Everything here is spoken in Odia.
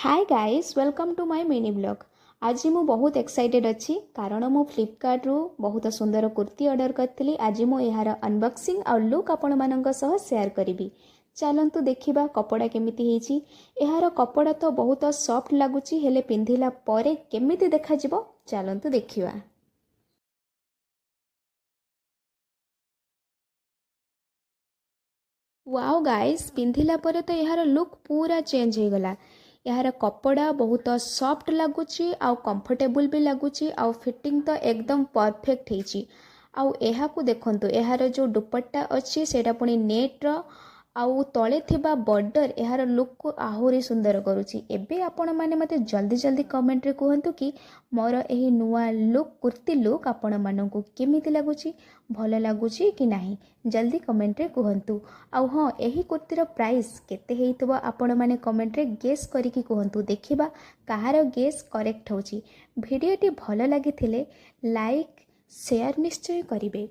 Hi guys, welcome to my mini vlog. ଆଜି ମୁଁ ବହୁତ ଏକ୍ସାଇଟେଡ଼୍ ଅଛି, କାରଣ ମୁଁ ଫ୍ଲିପକାର୍ଟରୁ ବହୁତ ସୁନ୍ଦର କୁର୍ତ୍ତୀ ଅର୍ଡ଼ର କରିଥିଲି। ଆଜି ମୁଁ ଏହାର ଅନବକ୍ସିଂ ଆଉ ଲୁକ୍ ଆପଣମାନଙ୍କ ସହ ସେୟାର କରିବି। ଚାଲନ୍ତୁ ଦେଖିବା କପଡ଼ା କେମିତି ହେଇଛି। ଏହାର କପଡ଼ା ତ ବହୁତ ସଫ୍ଟ ଲାଗୁଛି, ହେଲେ ପିନ୍ଧିଲା ପରେ କେମିତି ଦେଖାଯିବ ଚାଲନ୍ତୁ ଦେଖିବା। ୱାଓ ଗାଇସ୍, ପିନ୍ଧିଲା ପରେ ତ ଏହାର ଲୁକ୍ ପୁରା ଚେଞ୍ଜ ହେଇଗଲା। ଏହାର କପଡ଼ା ବହୁତ ସଫ୍ଟ ଲାଗୁଛି ଆଉ କମ୍ଫର୍ଟେବୁଲ୍ ବି ଲାଗୁଛି, ଆଉ ଫିଟିଂ ତ ଏକଦମ ପରଫେକ୍ଟ ହେଇଛି। ଆଉ ଏହାକୁ ଦେଖନ୍ତୁ, ଏହାର ଯେଉଁ ଦୁପଟ୍ଟା ଅଛି ସେଇଟା ପୁଣି ନେଟ୍ର, ଆଉ ତଳେ ଥିବା ବର୍ଡ଼ର ଏହାର ଲୁକ୍କୁ ଆହୁରି ସୁନ୍ଦର କରୁଛି। ଏବେ ଆପଣମାନେ ମୋତେ ଜଲ୍ଦି ଜଲ୍ଦି କମେଣ୍ଟରେ କୁହନ୍ତୁ କି ମୋର ଏହି ନୂଆ ଲୁକ୍, କୁର୍ତ୍ତୀ ଲୁକ୍ ଆପଣମାନଙ୍କୁ କେମିତି ଲାଗୁଛି, ଭଲ ଲାଗୁଛି କି ନାହିଁ, ଜଲ୍ଦି କମେଣ୍ଟରେ କୁହନ୍ତୁ। ଆଉ ହଁ, ଏହି କୁର୍ତ୍ତୀର ପ୍ରାଇସ୍ କେତେ ହେଇଥିବ ଆପଣମାନେ କମେଣ୍ଟରେ ଗେସ୍ କରିକି କୁହନ୍ତୁ, ଦେଖିବା କାହାର ଗେସ୍ କରେକ୍ଟ ହେଉଛି। ଭିଡ଼ିଓଟି ଭଲ ଲାଗିଥିଲେ ଲାଇକ୍ ସେୟାର ନିଶ୍ଚୟ କରିବେ।